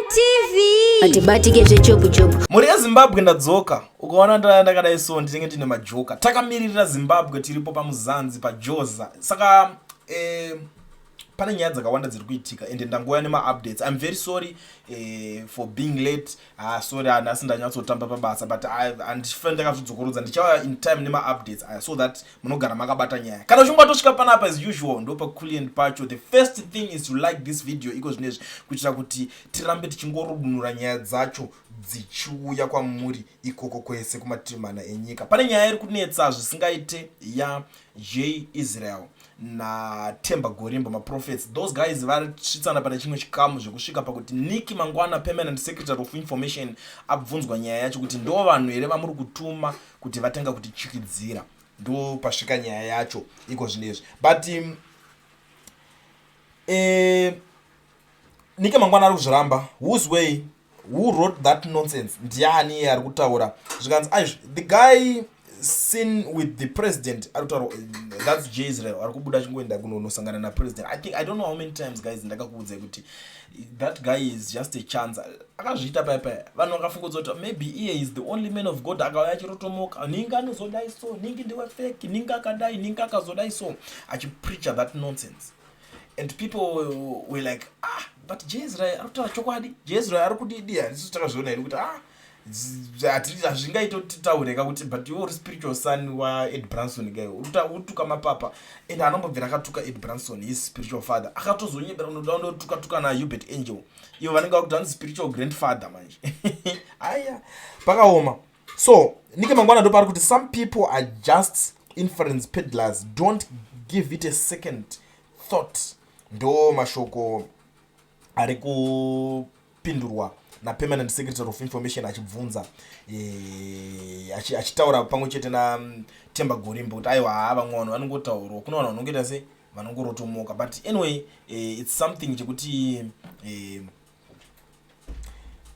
TV. Atibatike zvechopu chopu. Mhuri yeZimbabwe, ndadzoka. Ukaona ndaya ndakadai so, ndinenge ndine majoka. Takamiririra Zimbabwe, tiripo pamuzanzi paJoza. Saka pane nyaya dzakawanda dziri kuitika ende ndangouya nemaupdates. I'm very sorry for being late. Ah, sorry, hanhasi ndanyatsotamba pabasa, but handifaniri ndakazvidzokorodza. Ndichauya in time nemaupdates aya so that munogara makabata nyaya. Kana uchinge watosvika panapa, as usual, ndo paculient pacho. The first thing is to like this video iko zvinezvi, kuitira kuti tirambe tichingorudunura nyaya dzacho dzichiuya kwamuri ikoko kwese kumativi mana enyika. Pane nyaya iri kunetsa zvisingaite yaJ Israel naTemba Gorimbo, maprophets. Those guys varisvitsana pane chimwe chikamu zvekusvika pakuti Nick Mangwana, permanent secretary of information, abvunzwa nyaya yacho kuti ndo vanhu here vamuri kutuma kuti vatenga kutichikidzira. Ndo pasvika nyaya yacho iko zvinezvi. But Nick Mangwana ari kuzviramba. Whose way? Who wrote that nonsense? Ndiani ari kutaura? Zvikanzi aizvo, the guy seen with the president ari kutaura, that's J Israel, ari kubuda achingoenda kunonosangana napresident. I think, I don't know how many times, guys, ndakakuudzai kuti that guy is just a chance. Akazviita paya paya, vanhu vakafungudza kuti maybe iye is the only man of God. Akauya achirotomoka, ningi anozodai so, ningi ndewe fake, ningi akadai, ningi akazodai so, achipreacha that nonsense, and people were like, "Ah, but J Israel ari kutaura chokwadi. J Israel ari kudidi." Handisi takazviona here kuti, ah, hazvingaiti kuti titaureka kuti, but iwe uri spiritual son waEd Branson guy, utuka mapapa. And anombobvira akatuka Ed Branson, his spiritual father. Akatozonyebera unoda unotuka tuka naUebert Angel, ivo vanenge vakuti hanzi spiritual grandfather manje. Aya, pakaoma. So Nick Mangwana ndo pari kuti some people are just inference peddlers, don't give it a second thought. Ndo mashoko ari kupindurwa napermanent secretary of information achibvunza, achitaura pamwe chete naTemba Gorimbo kuti aiwa, haa, vamwe vanhu vanongotaurawo. Kuna vanhu vanongoita se vanongorotomoka. But anyway, it's something chekuti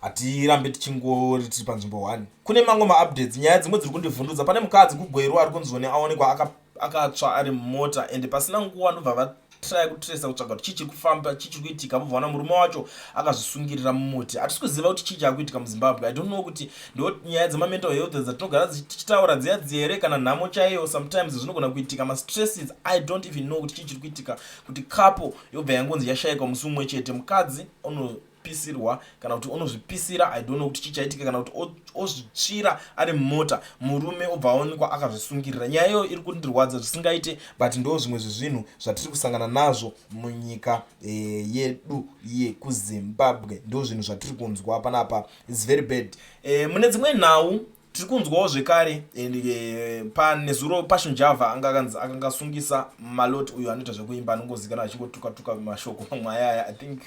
hatirambe tichingori tiri panzvimbo 1. Kune mamwe maupdates, nyaya dzimwe dziri kundivhundudza. Pane mukadzi kuGweru ari kunzone aonekwa akatsva ari mumota, ende pasina nguva ndobva vatraya kutresa kutsvaga kuti chii chiri kufamba, chii chiri kuitika. Vobva vaona murume wacho akazvisungirira mumuti. Hatisi kuziva kuti chii chaakuitika muZimbabwe. I don't know kuti ndo nyaya dzemamental health dzatinogara tichitaura dziya dzihere, kana nhamo chaiyo. Sometimes zvinogona kuitika, mastresses. I don't even know kuti chii chiri kuitika, kuti couple yobva yangonzi yashayikwa musi mumwe chete. Mukadzi unopisirwa kana kuti unozvipisira, I don't know kuti chii chaitika, kana kuti ozvitsvira ari mumota, murume obva aonekwa akazvisungirira. Nyaya iyoyo iri kundirwadza zvisingaite, but ndo zvimwe zvezvinhu zvatiri kusangana nazvo munyika yedu yekuZimbabwe. Ndo zvinhu zvatiri kunzwa panapa. It's very bad. Mune dzimwe nhau tiri kunzwawo zvekare, panezuro Passion Java anga akanzi akanga asungisa Maloti, uyo anoita zvekuimba, anongozikanwa achingotuka-tuka mashoko mamwe ayaya. I think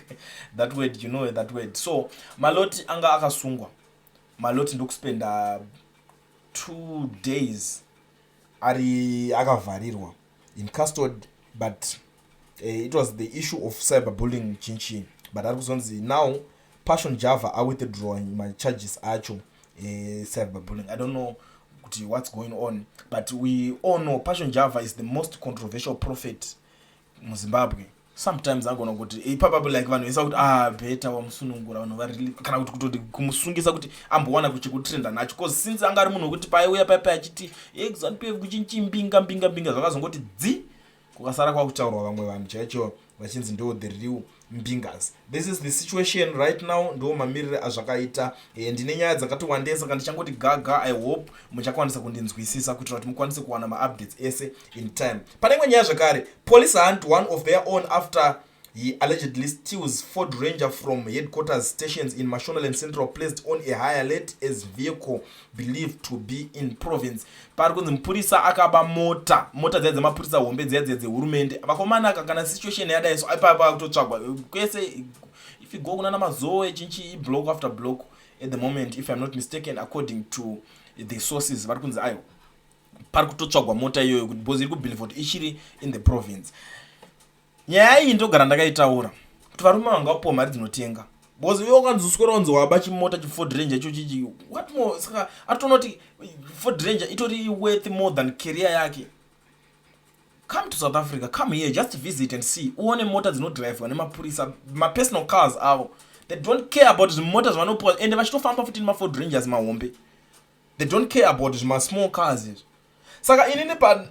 that word, you know that word. So Maloti anga akasungwa. Maloti ndokuspenda 2 days ari akavharirwa in custody, but it was the issue of cyberbullying chinchi. But ari kuzonzi now Passion Java awithdraw macharges acho cyberbullying. I don't know kuti what's going on, but we all know Passion Java is the most controversial prophet muZimbabwe. Sometimes agona kuti ipapapo, like, vanhu vesa kuti, ah, better wamusunungura, vanhu vari, kana kuti kutoti kumusungisa kuti ambowana chekutrenda nacho, 'cause since anga ari munhu wekuti paiuya paipai achiti ZANU PF kuchinchi, mbinga mbinga mbinga, zvakazongoti dzi kukasara kwakutaurwa vamwe vanhu chaicho vachinzi ndo the real mbingas. This is the situation right now. Ndo mamiriro azvakaita. Ndine nyaya dzakati wandei, saka ndichangoti gaga. I hope muchakwanisa kundinzwisisa kuitira kuti mukwanise kuwana maupdates ese in time. Pane imwe nyaya zvekare. Police hunt one of their own after he allegedly steals Ford Ranger from headquarters stations in Mashonaland Central, placed on a high alert as vehicle believed to be in province. Pari kunzi mupurisa akaba mota, mota dziya dzemapurisa hombe dziya dziya dzehurumende. Vakomana, kana situation yadai so, ipapa kutotsvagwa kwese. If you go kunana Mazoe chinchi, block after block at the moment, if I'm not mistaken, according to the sources, vari kunzi ayo pari kutotsvagwa mota iyoyo because iri kubelieve kuti ichiri in the province. Nyaya iyi ndogara ndakaitaura kuti varume vanga vapuwa mari dzinotenga, because iwe ukanzoswera unzi waba chimota chiFord Ranger icho chichi, what more? Saka aritoona kuti Ford Ranger itori worth more than career yake. Come to South Africa, come here, just visit and see, uone mota dzinodrivwa nemapurisa, mapersonal cars avo. They don't care about zvimota zvavanopiwa, ende vachitofamba futi nemaFord Rangers mahombe. They don't care about zvimasmall cars izvi. Saka inini pa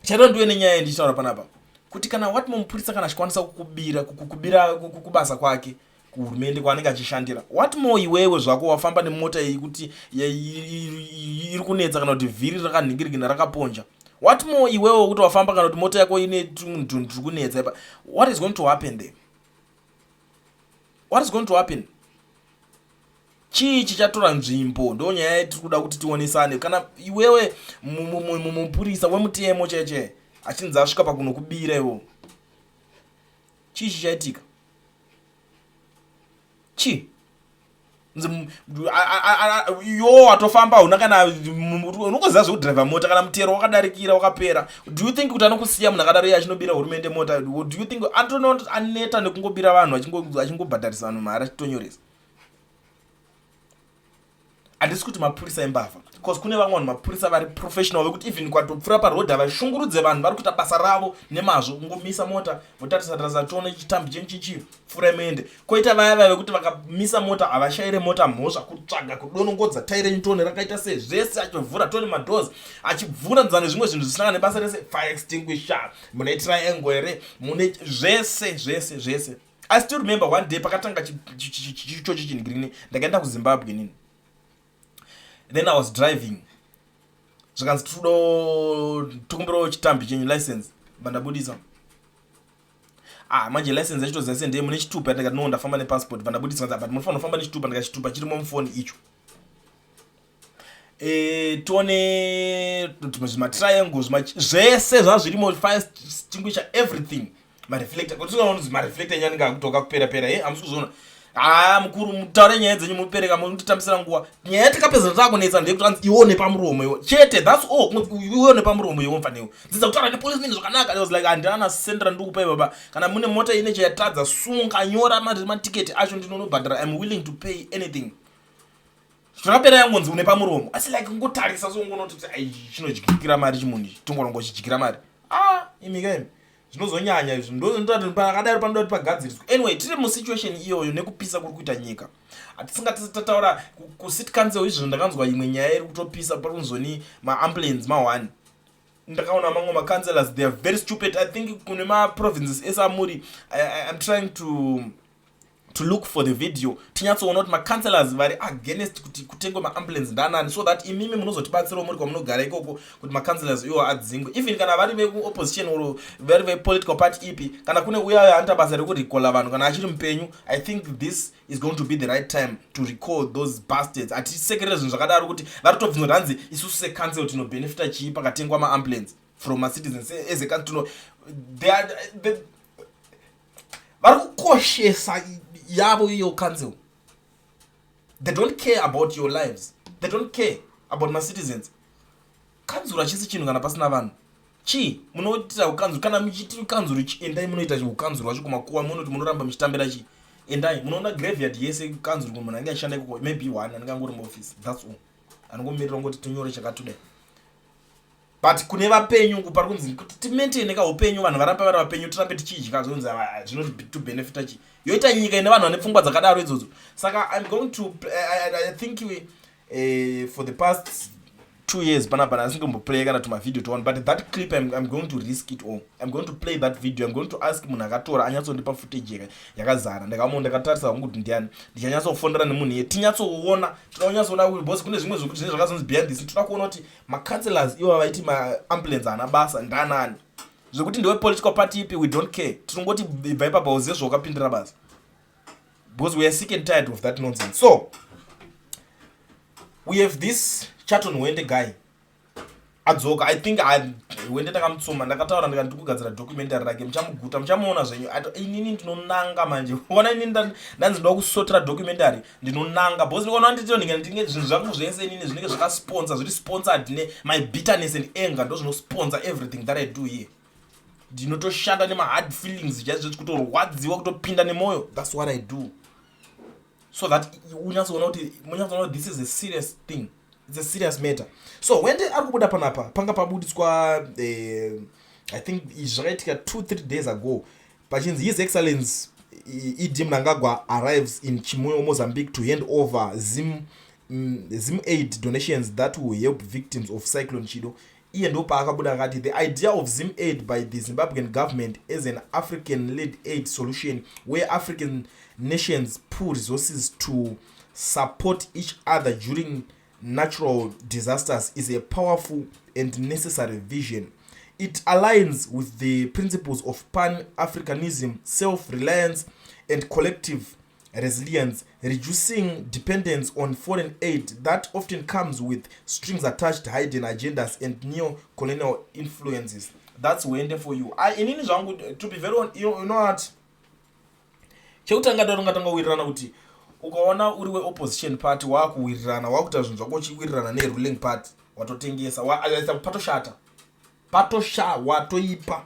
chaita ndiwe nenyaya yandichitaura panapa kuti kana wati mumupurisa kana achikwanisa kukubira, kukubira kubasa kwake kuhurumende kwaanenge achishandira, what more iwewe zvako wafamba nemota iyi kuti iri kunetsa, kana kuti vhiri rakanhingirigina, rakaponja? What more iwewe kuti wafamba, kana kuti mota yako ine tunhu turi kunetsa ipa? What is going to happen there? What is going to happen? Chii chichatora nzvimbo? Ndo nyaya yatiri kuda kuti tionesane. Kana iwewe mupurisa wemutemo chaiche achinzi asvika pakunokubira iwo, chii chichaitika? Chii? Yo, watofamba, hauna kana unongoziva zvekudhiraivha mota, kana mutero wakadarikira wakapera, do you think kuti anokusiya munhu akadaro iye achinobira hurumende mota? Do you think anotoona aneta nekungobira vanhu, achingobhadharisa vanhu mari, achitonyoresa? Handisi kuti mapurisa embavha, because kune vamwe vanhu mapurisa vari professional vekuti even kwatopfuura paroad havashungurudze vanhu, vari kuita basa ravo nemazvo, kungomisa mota, votarisa tarisa, tione chitambi chenyu chichi, pfuura muende. Koita vaya vaya vekuti vakamisa mota havashayire mota mhosva, kutsvaga kudonongodza tai renyu, tione rakaita sei, zvese, achivhura tone madoors, achibvura nzana nezvimwe zvinhu zvisina nebasa rese, fire extinguisher, mune triangle here, mune zvese zvese zvese. I still remember one day pakatanga chichochi chinhigirini, ndakaenda kuZimbabwe nini. Then I was driving, zvikanzi tikudo tokumbirawo chitambi chenyu, license. Vandabudisa. Ah, manje license yachitoziva se ndeye mune chitupa. Ndikati, "No, ndafamba nepassport." Vandabudisa, but munofanira kufamba nechitupa. Ndikati, "Chitupa chirimo mufoni icho." Tione zvimatriangle, zvese zvazvirimo, fire extinguisher, everything, mareflector, kuti mareflector enyu anenge akutoka kupera pera. E, hamusi kuzviona? Haa, mukuru, mutaure nyaya dzenyu, mupereka, munotitambisira nguva. Nyaya yatakapedza takunetsa ndeyekuti anzi iwo nepamuromo iwo chete, that's all. Iwo nepamuromo iwo, mfanewo dzidza kutaura nepoliceman zvakanaka. I was like, "Handina sendera, ndikupai baba. Kana mune mota ine chayatadza, sunga, nyora matiketi acho, ndinonobhadhara. I'm willing to pay anything." Zvakapera yangonzi une pamuromo, asi like kungotarisa so ungonoti kuti ai, chinodyikira mari chimunhu ichi, tongorongo chidyira mari. Ah, imika imi, zvinozonyanya izvi. Ndozvinoita pakadaro panoda kuti pagadziriswe. Anyway, tiri musituation iyoyo nekupisa kuri kuita nyika. Hatisingati tataura kucity council izvozvo. Ndakanzwa imwe nyaya iri kutopisa, pari kunzoni maambulance ma1. Ndakaona mamwe macouncillors, they are very stupid. I think kune maprovinces ese amuri, I'm trying to look for the video tinyatsoona kuti macouncillors vari against kuti kutengwe maambulance ndanani, so that imimi munozotibatsirawo muri kwamunogara ikoko kuti macouncillors iwo adzingwe, even kana vari vekuopposition or vari vepolitical party ipi. Kana kune uya anoita basa rekurecalla vanhu, kana achiri mupenyu, I think this is going to be the right time to recall those bastards. Hatisekerere zvinhu zvakadaro kuti vari kutobvunza kuti hanzi isusu secouncil tinobhenefita chii pakatengwa maambulance from macitizens as a council? Vari kukoshesa yavo iyo council. They don't care about your lives, they don't care about macitizens. Kanzuru hachisi chinhu kana pasina vanhu. Chii munoitira ukanzuru? Kana muchiti kanzuru, endai munoita ukanzuru wacho kumakuwa. Munoti munoramba muchitambira chii? Endai munoona graveyard yese kanzuru. Munhu anenge achishanda ikoko maybe one anenge angori muoffice, that's all, anongomirira ngoti tinyore chakatodai. But kune vapenyu pari kunzi kuti timaintaine kaupenyu, vanhu varambe vari vapenyu, tirambe tichidya. Zvonzi zvinotobhenefita chii? Yoita nyika ine vanhu vane pfungwa dzakadaro idzodzo. Saka I'm going to I think for the past 2 years panapa ndasingomboplay kana tumavideo to one, but that clip I'm going to risk it all. I'm going to play that video. I'm going to ask munhu akatora anyatsondipa footage yakazara. Ndakamo ndakatarisa hangu kuti ndiani. Ndichanyatsofondera nemunhu iye, tinyatsoona, toda kunyatsoona because kune zvimwe zvokuti zvinenge zvakazonzi behind this. Toda kuona kuti macouncillors ivo vaiti maambulance haana basa ndanani, zvekuti ndewe political party ipi, we don't care. Tinongoti ibva ipapa, uzive zvawakapindira basa, because we are sick and tired of that nonsense. So we have this Chaton Hwende guy adzoka. I think Hwende ndakamutsuma, ndakataura ndikati ndikugadzira documentary rake, muchamuguta, muchamuona zvenyu. Inini ndinonanga manje, ona inini ndanzi ndoda kusotera documentary, ndinonanga because ndikaona nditoninga ndinge zvinhu zvangu zvese inini zvinenge zvakasponsor, zviri sponsored ne my bitterness and anger. Ndo zvinosponsor everything that I do here. Ndinotoshanda nemahard feelings chaizvo, kutorwadziwa, kutopinda nemwoyo. That's what I do, so that unyatsoona kuti, munyatsoona kuti this is a serious thing, it's a serious matter. So Hwende ari kubuda panapa, panga pabudiswa, I think izvi zvakaitika 2-3 days ago, pachinzi His Excellence ED Mnangagwa arrives in Chimoio, Mozambique to hand over Zim aid donations that will help victims of Cyclone Chido. Iye ndo paakabuda akati, "The idea of Zim Aid by the Zimbabwean government as an African led aid solution where African nations pool resources to support each other during natural disasters is a powerful and necessary vision. It aligns with the principles of pan-Africanism, self-reliance and collective resilience, reducing dependence on foreign aid that often comes with strings attached, hidden agendas and neo-colonial influences." That's Wende for you. Inini zvangu, to be very on, you know what, chekutanga tatongatanga kuwirirana kuti ukaona uri weopposition party waakuwirirana, waakuita zvinhu zvako uchiwirirana neruling party, watotengesa, patoshata, patosha, watoipa.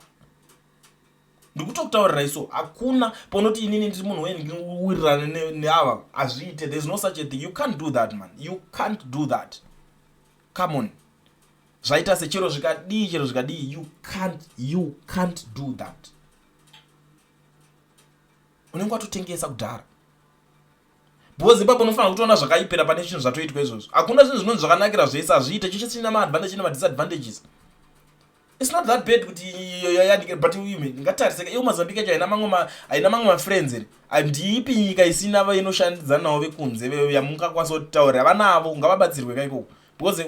Ndikutokutaurirai so, hakuna paunoti inini ndiri munhu wendinowirirana neava, hazviite. There is no such a thing. You can't do that, man. You can't do that. Come on, zvaita sechero zvikadii, chero zvikadii, you can't do that. Unenge watotengesa kudhara, because ipapo unofanira kutoona zvakaipira pane zvinhu zvatoitwa izvozvo. Hakuna zvinhu zvinonzi zvakanakira zvese, hazviite. Chiche chine maadvantage nemadisadvantages. It's not that bad kuti yandike, but ngatariseka iyo Mozambique yacho haina mamwe mafriends here? Ndiipi nyika isina vainoshandidzana navo vekunze yamungakwanisa kutaurira? Vanavo, ngavabatsirwe kaikoko, because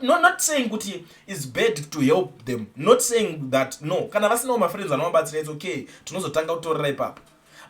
not saying kuti it's bad to help them, not saying that, no. Kana vasinawo mafriends anovabatsira, it's okay, tinozotanga kutorera ipapo.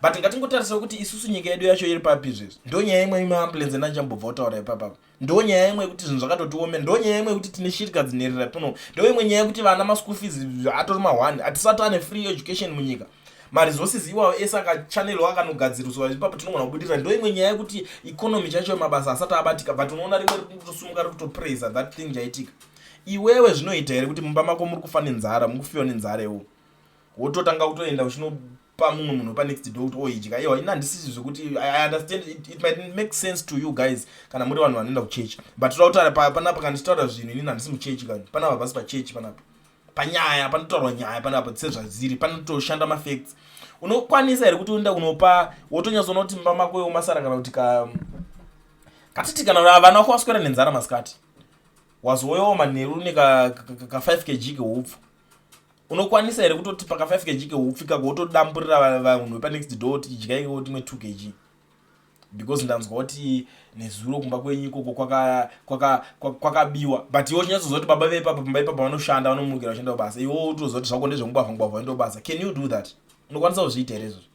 But ngatingotarisira kuti isusu nyika yedu yacho iri papi izvezvi. Ndo nyaya imwe imaambulance endandichambobva kutaura ipapapa. Ndo nyaya imwe yekuti zvinhu zvakatotiome. Ndo nyaya imwe yekuti tine shirika dzinerera pano. Ndo imwe nyaya yekuti vana maschool fees atori ma1, hatisati ane free education munyika. Maresources iwawo ese akachanelwa, akanogadziriswa ipapo, tinogona kubudirira. Ndo imwe nyaya yekuti economy chacho, mabasa asati abatika, but unoona rimwe riri kutosumuka, riri kutopraisa that thing chaitika. Iwewe zvinoita here kuti mumba mako muri kufa nenzara, muri kufiwa nenzara, iwo wototanga kutoenda uchinopa mumwe munhu panext door kuti oidya? Iwa, ini handisisi zvekuti I understand it might make sense to you guys kana muri vanhu vanoenda kuchechi, but toda kutaura panapa. Kana ndichitaura zvinhu, inini handisi muchechi. Kani panapa pasi pachechi, panapa panyaya, panotaurwa nyaya panapa sezvaziri, panotoshanda mafacts. Unokwanisa here kuti uenda kunopa, wotonyatsoona kuti mumba mako iwo masara, kana kuti katiti kana vana vako vaswera nenzara masikati, wazouyawo manheru une ka 5 kg keupfu, unokwanisa here kutoti paka 5 kg keupfu ikako wotodamburira vanhu vepanext door kuti idyaiwo timwe 2 kg, because ndanzwa kuti nezuro kumba kwenyu ikoko kwakabiwa? But iwe uchinyatsoziva kuti baba veipapa pamba ipapa vanoshanda, vanomukira vachienda kubasa, iwe utoziva kuti zvako ndezvemungwavha ngwavha, vaenda kubasa. Can you do that? Unokwanisa kuzviita here izvozvo?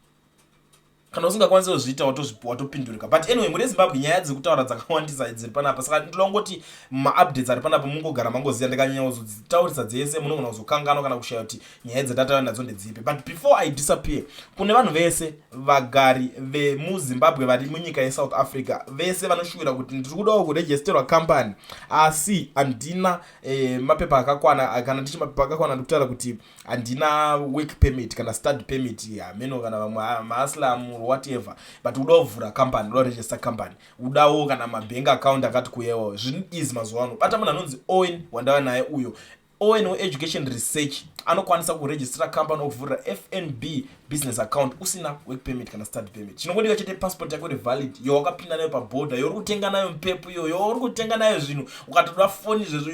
Kana usingakwanisi kuzviita, watopindurika. But anyway, muri Zimbabwe, nyaya dzekutaura dzakawandisa dziri panapa, saka ndoda kungoti maupdates ari panapa mungogara mangoziva. Ndikanyanya kuzodzitaurisa dzese, munogona kuzokanganwa kana kushaya kuti nyaya dzatataura nadzo ndedzipi. But before I disappear, kune vanhu vese vagari vemuZimbabwe vari munyika yeSouth Africa, vese vanoshuwira kuti ndiri kudawo kuregisterwa company asi handina mapepa akakwana, kana ndichi mapepa akakwana, ndikutaura kuti handina work permit kana study permit, hameno, kana vamwe maasylum, whatever, but uda kuvhura company, uda kuregister company, udawo kana mabank account akati kuyewo, zvinhu easy mazuva ano. Bata munhu anonzi Owen wandava naye uyo, Owen weEducation Research, anokwanisa kuregistera company, okuvhurira FNB business account usina work permit kana study permit. Chinongodiwa chete passport yako iri valid, yowakapinda nayo pabhodha, youri kutenga nayo mupepo iyo, youri kutenga nayo zvinhu, ukatoda foni zvezvo,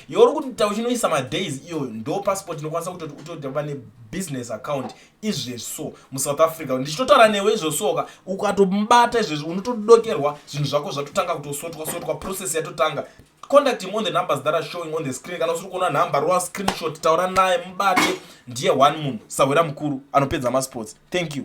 youri kuita uchinoisa madays, iyoyo ndo passport inokwanisa kutoti utotova nebusiness account izvezvo muSouth Africa. Ndichitotaura newe izvozvoka, ukatomubata izvezvo, unotodokerwa zvinhu zvako, zvatotanga kutosotwa sotwa, process yatotanga. Contact him on the numbers that are showing on the screen. Kana usiri kuona nhamba, rova screenshot, taura naye, mubate. Ndiye one munhu sahwira mukuru anopedza masports. Thank you.